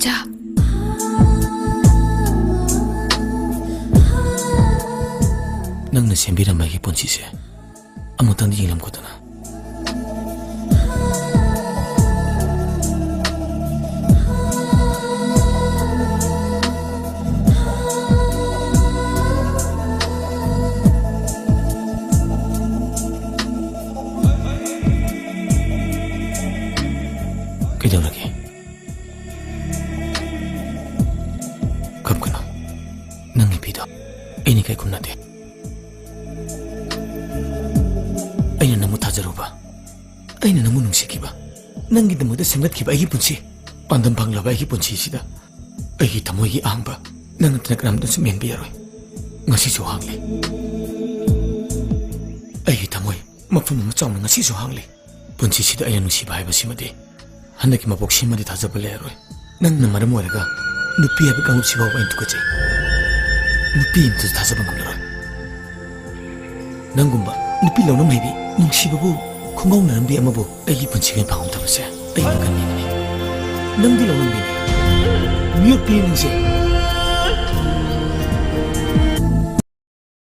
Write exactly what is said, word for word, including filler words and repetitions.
ꯆꯥ꯫ ꯅꯪꯅ ꯁꯦꯝꯕꯤꯔꯝꯕ ꯑꯩꯒꯤ ꯄꯨꯟꯁꯤꯁꯦ ꯑꯃꯨꯛꯇꯪꯗꯤ ꯌꯦꯡꯂꯝꯈꯣꯗꯅ꯫ ꯀꯩꯗꯧꯔꯒꯦ? ꯀꯞꯀꯅꯨ꯫ ꯅꯪꯒꯤ ꯄꯤꯗꯣ ꯑꯩꯅ ꯀꯩꯒꯨꯝ ꯅꯠꯇꯦ꯫ ꯑꯩꯅ ꯅꯪꯕꯨ ꯊꯥꯖꯔꯨꯕ, ꯑꯩꯅ ꯅꯪꯕꯨ ꯅꯨꯡꯁꯤꯈꯤꯕ, ꯅꯪꯒꯤꯗꯃꯛꯇ ꯁꯦꯝꯒꯠꯈꯤꯕ ꯑꯩꯒꯤ ꯄꯨꯟꯁꯤ, ꯄꯥꯟꯗꯝ ꯐꯪꯂꯕ ꯑꯩꯒꯤ ꯄꯨꯟꯁꯤꯁꯤꯗ ꯑꯩꯒꯤ ꯊꯃꯣꯏꯒꯤ ꯑꯍꯥꯡꯕ ꯅꯪ ꯅꯠꯇꯅ ꯀꯅꯥꯝꯇꯁꯨ ꯃꯦꯟꯕ ꯌꯥꯔꯣꯏ꯫ ꯉꯁꯤꯁꯨ ꯍꯥꯡꯂꯤ꯫ ꯑꯩꯒꯤ ꯊꯃꯣꯏ ꯃꯐꯝ ꯑꯃ ꯆꯥꯎꯅ ꯉꯁꯤꯁꯨ ꯍꯥꯡꯂꯤ꯫ ꯄꯨꯟꯁꯤꯁꯤꯗ ꯑꯩꯅ ꯅꯨꯡꯁꯤꯕ ꯍꯥꯏꯕꯁꯤꯃꯗꯤ ꯍꯟꯗꯛꯀꯤ ꯃꯄꯣꯛꯁꯤꯃꯗꯤ ꯊꯥꯖꯕ ꯂꯩꯔꯔꯣꯏ꯫ ꯅꯪꯅ ꯃꯔꯝ ꯑꯣꯏꯔꯒ ꯅꯨꯄꯤ ꯍꯥꯏꯕ ꯀꯥꯡꯂꯨꯞꯁꯤ ꯐꯥꯎꯕ ꯑꯩꯅ ꯇꯨꯀꯠꯆꯩ꯫ ꯅꯨꯄꯤ ꯑꯃꯠꯇꯁꯨ ꯊꯥꯖꯕ ꯉꯝꯂꯔꯣꯏ꯫ ꯅꯪꯒꯨꯝꯕ ꯅꯨꯄꯤ ꯂꯧꯅꯝ ꯍꯩꯕꯤ, ꯅꯨꯡꯁꯤꯕꯕꯨ ꯈꯣꯡꯒꯥꯎꯅꯔꯝꯕꯤ ꯑꯃꯕꯨ ꯑꯩꯒꯤ ꯄꯨꯟꯁꯤꯒꯤ ꯐꯪꯍꯧꯗꯕꯁꯦ ꯑꯩ ꯋꯥꯈꯜ ꯅꯤꯡꯕꯅꯤ꯫ ꯅꯪꯗꯤ ꯂꯧꯅꯝꯕꯤꯅꯤ꯫ ꯃꯤꯑꯣꯠꯄꯤ ꯅꯪꯁꯦ꯫